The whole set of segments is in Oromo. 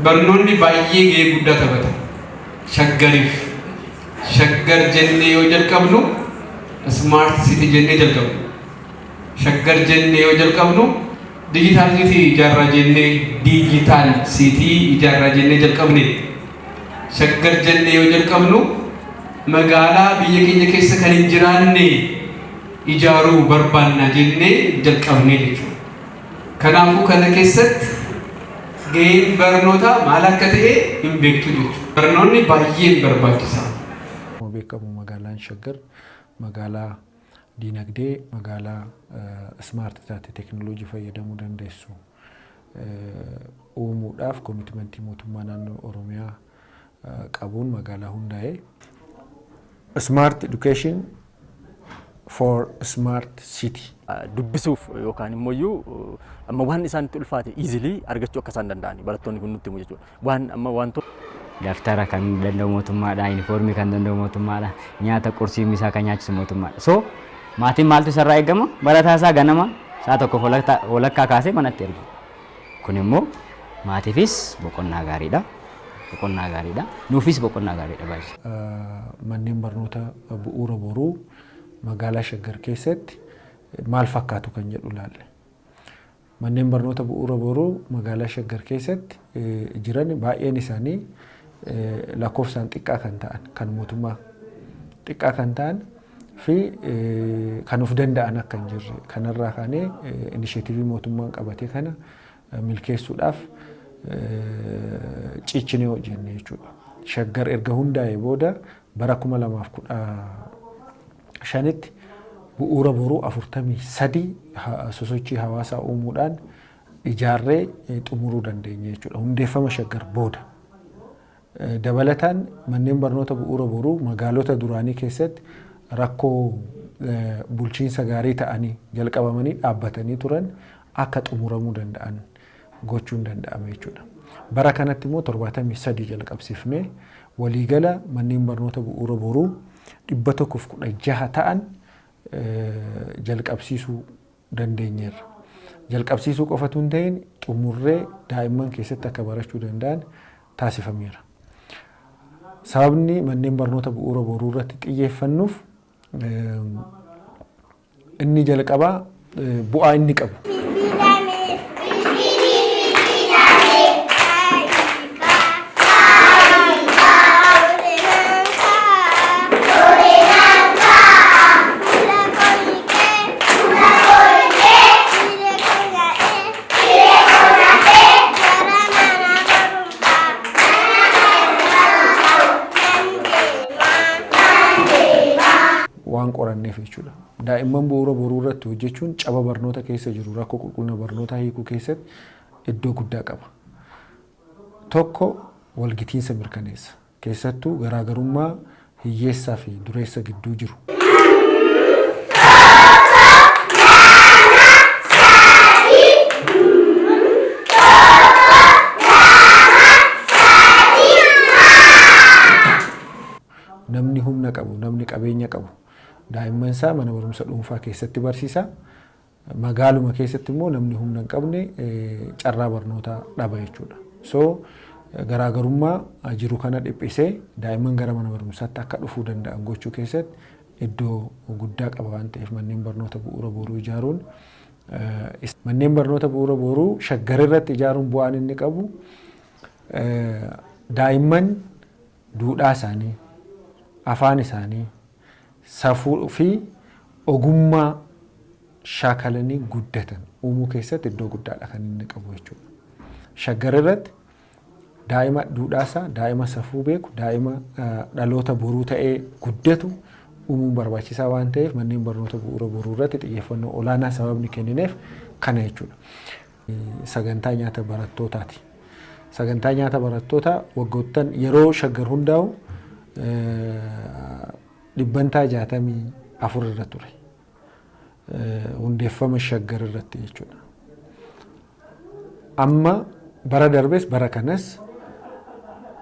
Barnoonni baay'ee gahee guddaa taphata. Shaggariif Shaggar jennee yoo jalqabnu smart city jennee jalqabna. Shaggar jennee yoo jalqabnu digital city ijaarraa jennee digital city ijaarraa jennee jalqabne. Shaggar jennee yoo jalqabnu magaalaa biyya keenya keessa kan hin jiraanne ijaaruu barbaanna jennee jalqabne jechuudha. Kanaafuu kana keessatti gaheen barnootaa maal akka ta'e hin beektu jechuudha. Barnoonni baay'een barbaachisaa. Akkuma beekamu magaalaan Shaggar magaalaa diinagdee, magaalaa smart taate teekinooloojii fayyadamuu dandeessu uumuudhaaf commitmentii mootummaa naannoo Oromiyaa qabuun magaalaa hundaa'e. Smart Education for Smart City. Dubbisuuf yookaan immoo iyyuu amma waan isaanitti ulfaate easily argachuu akka isaan danda'ani barattoonni kun nutti himu jechuudha. Waan amma wantoota Daftara kan danda'u mootummaadha, yuunifoormii kan danda'u mootummaadha, nyaata qursii misaa kan nyaachisu mootummaadha. So maatiin maaltu isarraa eegama? Barataa isaa ganama sa'a tokko walakkaa kaasee manatti ergu. Kun immoo maatiifis boqonnaa gaariidha. Boqonnaa gaariidha. Nuufis boqonnaa gaariidha baay'ee. Manneen barnoota bu'uura boruu magaalaa Shaggar keessatti maal fakkaatu kan jedhu ilaalle. Manneen barnoota bu'uura boruu magaalaa Shaggar keessatti jiran baay'een isaanii lakkoofsaan xiqqaa kan ta'an, kan mootummaa xiqqaa kan ta'an fi kan of danda'an akka hin jirre kanarraa kaanee initiative mootummaan qabate kana milkeessuudhaaf cichinee hojjenne jechuudha. Shaggar erga hundaa'ee booda bara 2015tti bu'uura boruu 43 sosochii hawaasaa uumuudhaan ijaarree xumuruu dandeenye jechuudha. Hundeeffama Shaggar booda. Dabalataan manneen barnoota bu'uura boruu magaalota duraanii keessatti rakkoo bulchiinsa gaarii ta'anii jalqabamanii dhaabbatanii turan akka xumuramuu danda'an gochuun danda'ame jechuudha. Bara kanatti immoo 73 jalqabsiifnee waliigala manneen barnoota bu'uura boruu 116 ta'an jalqabsiisuu dandeenyeerra. Jalqabsiisuu qofatu hin ta'in, xumurree daa'imman keessatti akka barachuu danda'an taasifameera. Sababni manneen barnoota bu'uura boruu irratti xiyyeeffannuuf inni jalqabaa bu'aa inni qabu. Waan qoranneef jechuudha. Daa'imman bu'uura boruu irratti hojjechuun caba barnoota keessa jiru, rakkoo qulqullina barnootaa hiikuu keessatti iddoo guddaa qaba. Tokko, walgitiinsa mirkaneessa. Keessattuu garaagarummaa hiyyeessaa fi dureessa gidduu jiru. Namni humna qabu, namni qabeenya qabu daa'imman isaa mana barumsa dhuunfaa keessatti barsiisa. Magaaluma keessatti immoo namni humna hin qabne carraa barnootaa dhaba jechuudha. So garaagarummaa jiru kana dhiphisee daa'imman gara mana barumsaatti akka dhufuu danda'an gochuu keessatti iddoo guddaa qaba waan ta'eef manneen barnoota bu'uura boruu ijaaruun, manneen barnoota bu'uura boruu Shaggar irratti ijaaruun bu'aan inni qabu daa'imman duudhaa isaanii, afaan isaanii, safuu fi ogummaa shaakalanii guddatan uumuu keessatti iddoo guddaadha kan inni qabu jechuudha. Shaggar irratti daa'ima duudhaasaa, daa'ima safuu beeku, daa'ima dhaloota boruu ta'ee guddatu uumuun barbaachisaa waan ta'eef manneen barnoota bu'uura boruu irratti xiyyeeffannoo olaanaa sababni kennineef kana jechuudha. Sagantaa nyaata barattootaati. Sagantaa nyaata barattootaa waggoottan yeroo Shaggar hundaa'u dhibbantaa 64 irra ture. Hundeeffama Shaggar irratti jechuudha. Amma bara darbes bara kanas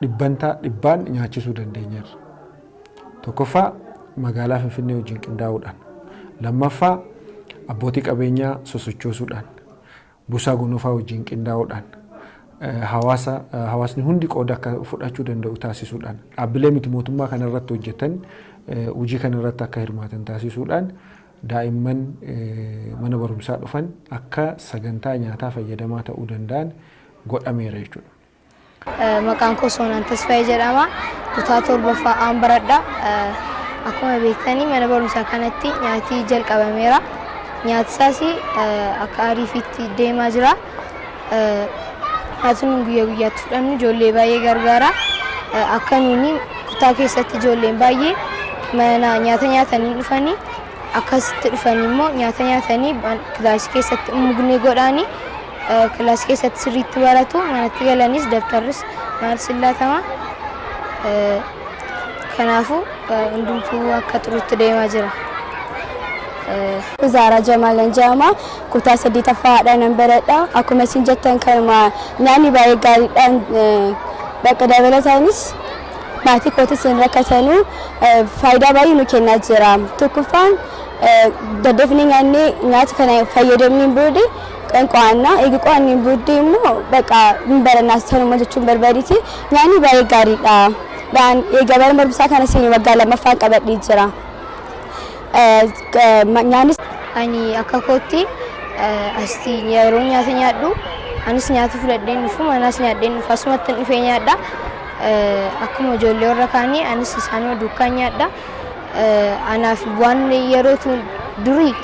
dhibbantaa dhibbaan nyaachisuu dandeenyeerra. Tokkoffaa, magaalaa Finfinnee wajjin qindaa'uudhaan. Lammaffaa, abbootii qabeenyaa sosochoosuudhaan. Buusaa Gonofaa wajjin qindaa'uudhaan. Hawaasa, hawaasni hundi qooda akka fudhachuu danda'u taasisuudhaan, dhaabbilee miti mootummaa kanarratti hojjetan hojii kanarratti akka hirmaatan taasisuudhaan, daa'imman mana barumsaa dhufan akka sagantaa nyaataa fayyadamaa ta'uu danda'an godhameera jechuudha. Maqaan koo Soonaan Tasfaayee jedhama. Kutaa torbaffaa aan baradha. Akkuma beektanii mana barumsaa kanatti nyaati jalqabameera. Nyaati isaas akka ariifiitti deemaa jira. Nyaati nuyi guyyaa guyyaatti fudhannu ijoollee baay'ee gargaara. Akka nuuni kutaa keessatti ijoolleen baay'ee mana nyaata nyaatanii dhufanii, akkasitti dhufanii immoo nyaata nyaatanii kilaasii keessatti mugnee godhaanii kilaasii keessatti sirriitti baratu. Manatti galanis dabtarris maal sillaatama. Kanaafuu hundumtuu akka xurutti deemaa jira. Zaaraa Jamaalan jedhama. Kutaa saddeetaffaadhaan nan baradha. Akkuma isin jettan kanuma, nyaanni baay'ee gaariidhaan bakka dabalataanis maatii kootis hin rakkatanuu, faayidaa baay'ee nu kennaa jira. Tokkoffaan, daddafnee nyaannee nyaata kana fayyadamneen booddee kan qo'annaa. Eegi qo'anneen booddee immoo bakka hin barannaas tanuma jechuun barbaadeeti. Nyaanni baay'ee gaariidha. Egaa bara barumsaa kana seenee waggaa lammaffaan qabadhee jira. Nyaanni Ani akka kootti asitti yeroo nyaata nyaadhu, anis nyaata fudhadheen dhufu, manaas nyaadheen dhufu, asumatti dhufee nyaadha. Akkuma ijoollee warra kaanii anis isaanuma duukaan nyaadha. Anaaf waan yeroo durii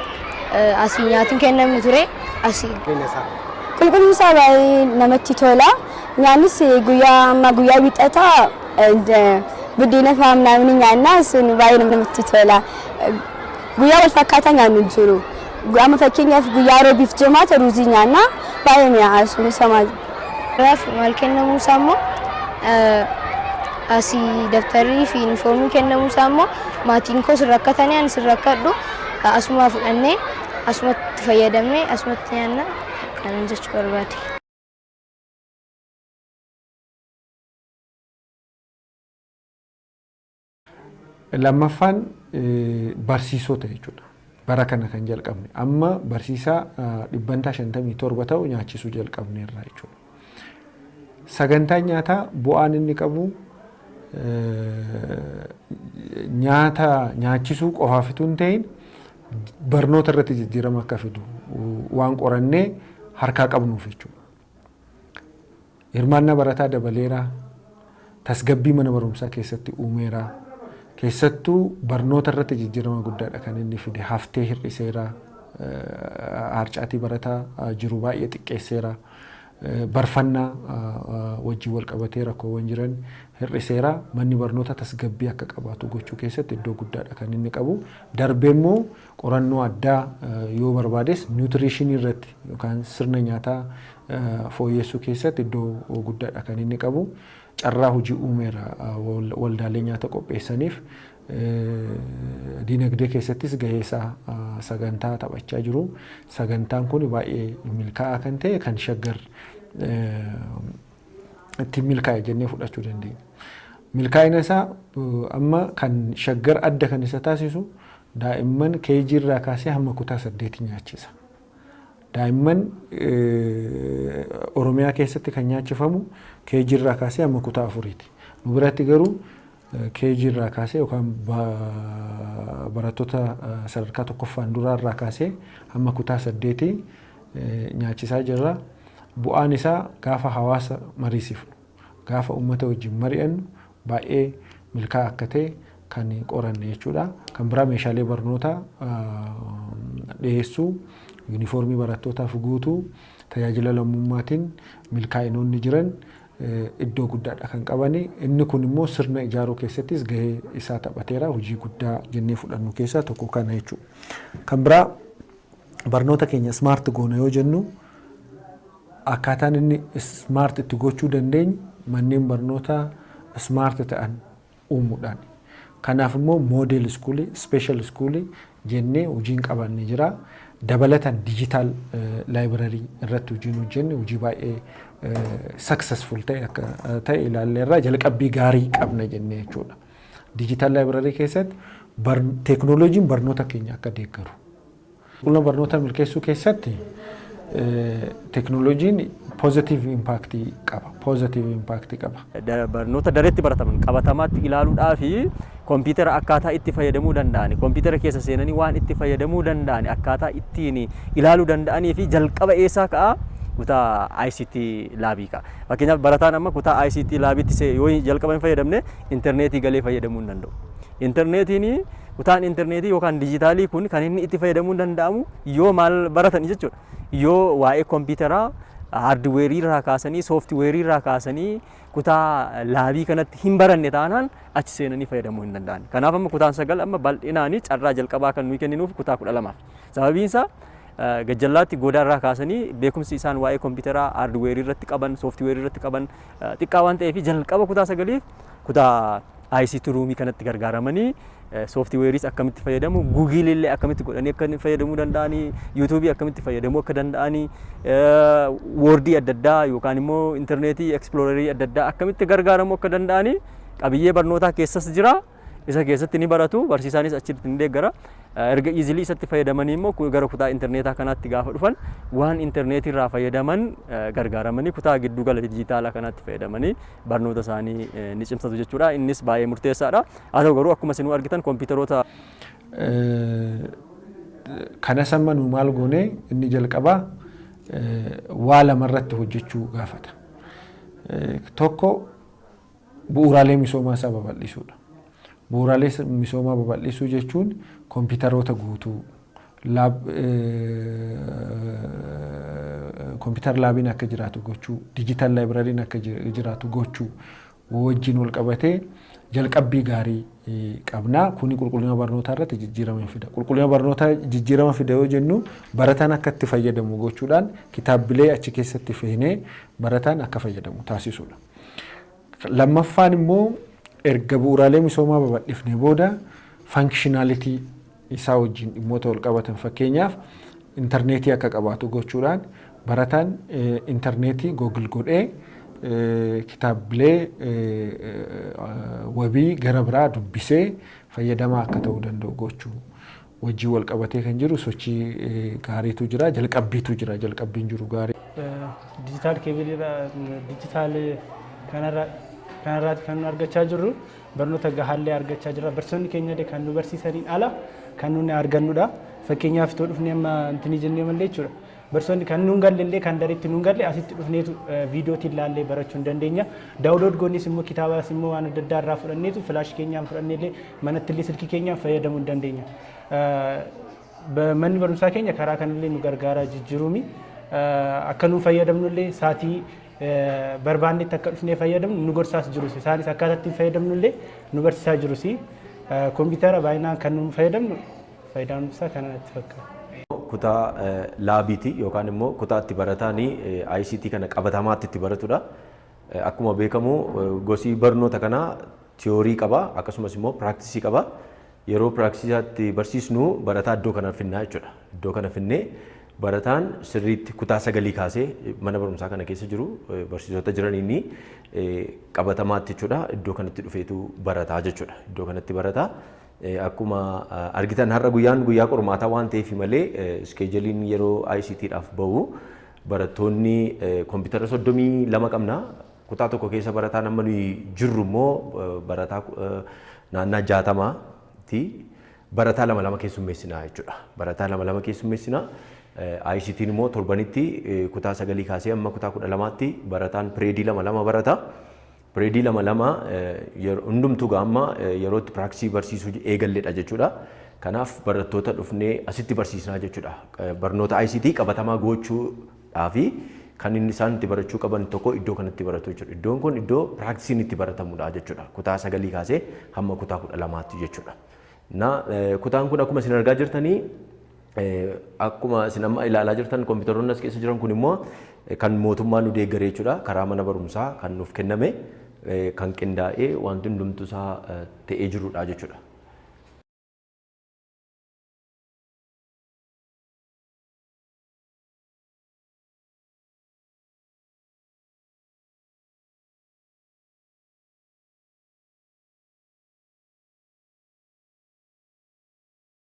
asii nyaati hin kennamu ture asii. Qulqullinni isaa baay'ee namatti tola. Nyaannis guyyaa amma guyyaa Wiixataa buddeena fa'aa ምናምን nyaanna, sun baay'ee namatti tola. Guyyaa wal fakkaataa nyaannu hin jiru. Amma fakkeenyaaf guyyaa Roobiif Jimaata ruuzii nyaanna, baay'ee mi'aawa sun sama. Raaf maal kennamuu isaa immoo, asii dabtarrii fi yuunifoormii kennamuu isaa immoo, maatiin koo sin rakkatanii ani sin rakkadhu, asuma fudhannee asumatti fayyadamnee asumatti nyaanna kanan jechuu barbaade. Lammaffaan barsiisota jechuudha. Bara kana kan jalqabne amma barsiisaa 57% ta'u nyaachisuu jalqabneerra jechuudha. Sagantaan nyaataa bu'aan inni qabu nyaata nyaachisuu qofaaf itoo hin ta'in barnoota irratti jijjiirama akka fidu waan qorannee harkaa qabnuuf jechuudha. Hirmaannaa barataa dabaleera, tasgabbii mana barumsaa keessatti uumeera, keessattuu barnoota irratti jijjiirama guddaadha kan inni fide, haftee hir'iseera, harcaatii barataa jiru baay'ee xiqqeesseera, barfannaa wajjin wal qabatee rakkoowwan jiran hir'iseera, manni barnoota tasgabbii akka qabaatu gochuu keessatti iddoo guddaadha kan inni qabu. Darbee immoo qorannoo addaa yoo barbaades nutritionii irratti yookaan sirna nyaataa fooyyessuu keessatti iddoo guddaadha kan inni qabu. Carraa hojii uumeera waldaalee nyaata qopheessaniif. Dinagdee keessattis gahee isaa sagantaa taphachaa jiru. Sagantaan kun baay'ee milkaa'aa kan ta'e, kan Shaggar ittiin milkaa'e jennee fudhachuu dandeenya. Milkaa'ina isaa amma kan Shaggar adda kan isa taasisu daa'imman KG irraa kaasee hamma kutaa saddeetii nyaachisa. Daa'imman Oromiyaa keessatti kan nyaachifamu KG irraa kaasee hamma kutaa afuriiti. Nu biratti garuu KG irraa kaasee yookaan barattoota sadarkaa tokkoffaan duraa irraa kaasee hamma kutaa saddeetii nyaachisaa jirra. Bu'aan isaa gaafa hawaasa mariisifnu, gaafa uummata wajjin mari'annu baay'ee milkaa'aa akka ta'e kan qoranne jechuudha. Kan biraa meeshaalee barnootaa dhiyeessuu, yuunifoormii barattootaaf guutuu, tajaajila lammummaatiin milkaa'inoonni jiran iddoo guddaadha kan qabani. Inni kun immoo sirna ijaaruu keessattis gahee isaa taphateera. Hojii guddaa jennee fudhannu keessaa tokko kana jechuudha. Kan biraa barnoota keenya smart goona yoo jennu, akkaataan inni smart itti gochuu dandeenyu manneen barnootaa smart ta'an uumuudhaan. Kanaaf immoo model schoolii, special schoolii jennee hojiin qabanne jira. Dabalataan digital library irratti hojiin hojjenne hojii baay'ee successful ta'e akka ta'e ilaalleerra, jalqabbii gaarii qabna jennee jechuudha. Digital library keessatti teeknooloojiin barnoota keenya akka deeggaru. Qulqullina barnoota milkeessuu keessatti teeknooloojiin Positive impact qaba. Positive impact qaba. Barnoota dareetti barataman qabatamaatti ilaaluudhaa fi kompiitara akkaataa itti fayyadamuu danda'ani, kompiitara keessa seenanii waan itti fayyadamuu danda'ani akkaataa ittiin ilaaluu danda'anii fi jalqaba eessaa ka'a? Kutaa ICT laabii ka'a. Fakkeenyaaf, barataan amma kutaa ICT laabiitti yoo jalqaba hin fayyadamne, intarneetii galee fayyadamuu hin danda'u. Intarneetiin, kutaan intarneetii yookaan dijitaalii kun kan inni itti fayyadamuu danda'amu yoo maal baratan jechuudha? Yoo waa'ee kompiitaraa haardweerii irraa kaasanii, sooftiweerii irraa kaasanii kutaa laabii kanatti hin baranne taanaan, achi seenanii fayyadamuu hin danda'an. Kanaaf amma kutaan 9 amma bal'inaanii carraa jalqabaa kan nuyi kenninuuf kutaa 12f. Sababiin isaa, gajjallaatti goodaa irraa kaasanii beekumsi isaan waa'ee kompiitaraa haardweerii irratti qaban, sooftiweerii irratti qaban xiqqaa waan ta'eef, jalqaba kutaa 9f kutaa ICT roomii kanatti gargaaramanii sooftiweeriis akkamitti fayyadamu, Google illee akkamitti godhanii akka fayyadamuu danda'anii, YouTubeii akkamitti fayyadamuu akka danda'anii, Wordii adda addaa yookaan immoo intarneetii Explorerii adda addaa akkamitti gargaaramuu akka danda'anii qabiyyee barnootaa keessas jira. Isa keessatti ni baratu, barsiisaanis achitti ni deeggara. Erga easily isatti fayyadamanii immoo gara kutaa intarneetaa kanaatti gaafa dhufan, waan intarneetii irraa fayyadaman gargaaramanii kutaa giddugala dijitaalaa kanaatti fayyadamanii barnoota isaanii ni cimsatu jechuudha. Innis baay'ee murteessaadha. Haa ta'u garuu, akkuma isinuu argitan, kompiitaroota Kanas amma nu maal goone? Inni jalqabaa waa lamarratti hojjechuu gaafata. Tokko bu'uuraalee misoomaa isaa babal'isuudha. Bu'uuraalee misoomaa babal'isuu jechuun kompiitaroota guutuu, lab, computer labiin akka jiraatu gochuu, digital libraryn akka jiraatu gochuu wajjin wal qabatee jalqabbii gaarii qabna. Kuni qulqullina barnootaa irratti jijjiirama fida. Qulqullina barnootaa jijjiirama fida yoo jennu, barataan akka itti fayyadamu gochuudhaan kitaabbilee achi keessatti feenee barataan akka fayyadamu taasisuudha. Lammaffaan immoo, erga bu'uuraalee misoomaa babal'ifne booda, functionality isaa wajjin dhimmoota wal qabatan, fakkeenyaaf intarneetii akka qabaatu gochuudhaan, barataan intarneetii Google godhee kitaabbilee wabii gara biraa dubbisee fayyadamaa akka ta'uu danda'u gochuu wajjin wal qabatee kan jiru sochii gaariitu jira, jalqabbiitu jira, jalqabbiin jiru gaarii. Digital cableii, digital kanarraati kan nu argachaa jirru. Barnoota gahaallee argachaa jirra. Barsiisonni keenya illee kan nu barsiisaniin ala kan nuti argannudha. Fakkeenyaaf, itoo dhufnee amma intinii jennee malee jechuudha. Barsiisonni kan nuun galle illee, kan dareetti nuun galle, asitti dhufneetu viidiyootiin ilaallee barachuu hin dandeenya. Download goonis immoo kitaabas immoo waan adda addaa irraa fudhanneetu filaashii keenyaan fudhannee illee manatti illee silkii keenyaan fayyadamuu hin dandeenya. Manni barumsaa keenya karaa kanallee nu gargaaraa jijjiiruumi. Akka nu fayyadamnu illee, saatii barbaannetti akka dhufnee fayyadamnu nu gorsaas jirus. Isaanis akkaataa ittiin fayyadamnu illee nu barsiisaa jirus. Kompiitara baay'inaan kan nu fayyadamnu, faayidaan isaa kana natti fakkaata. Kutaa laabiiti yookaan immoo kutaa itti barataan ICT kana qabatamaatti itti baratudha. Akkuma beekamu, gosi barnoota kanaa tiyoorii qaba, akkasumas immoo piraaktisii qaba. Yeroo piraaktisaatti barsiisnu barataa iddoo kana finnaa jechuudha. Iddoo kana finnee barataan sirriitti kutaa 9 kaasee mana barumsaa kana keessa jiru barsiisota jiraniin qabatamaatti jechuudha iddoo kanatti dhufeetu barataa jechuudha. Iddoo kanatti barataa. Akkuma argitan, har'a guyyaan guyyaa qormaataa waan ta'eef malee, scheduleiin yeroo ICTdhaaf bahu barattoonni kompiitara 32 qabna. Kutaa tokko keessa barataan amma nuyi jirru immoo barataa naannaa 60ti. Barataa lama lama keessummeessinaa jechuudha. Barataa lama lama keessummeessinaa. ICT'n immoo torbanitti kutaa 9 kaasee amma kutaa 12tti barataan pireedii lama lama barata. Pireedii lama lama hundumtuu amma yeroo itti piraaksii barsiisuu eegalledha jechuudha. Kanaaf barattoota dhufnee asitti barsiisnaa jechuudha. Barnoota ICT qabatamaa gochuudhaafi kan inni isaan itti barachuu qaban tokko iddoo kanatti baratu jechuudha. Iddoon kun iddoo piraaktisiin itti baratamudha jechuudha. Kutaa 9 kaasee hamma kutaa 12tti jechuudha. Na kutaan kun akkuma isin argaa jirtanii, akkuma isin amma ilaalaa jirtan, kompiitaroonni as keessa jiran kun immoo kan mootummaan nu deeggare jechuudha. Karaa mana barumsaa kan nuuf kenname, kan qindaa'ee wanti hundumtuu isaa ta'ee jirudha jechuudha.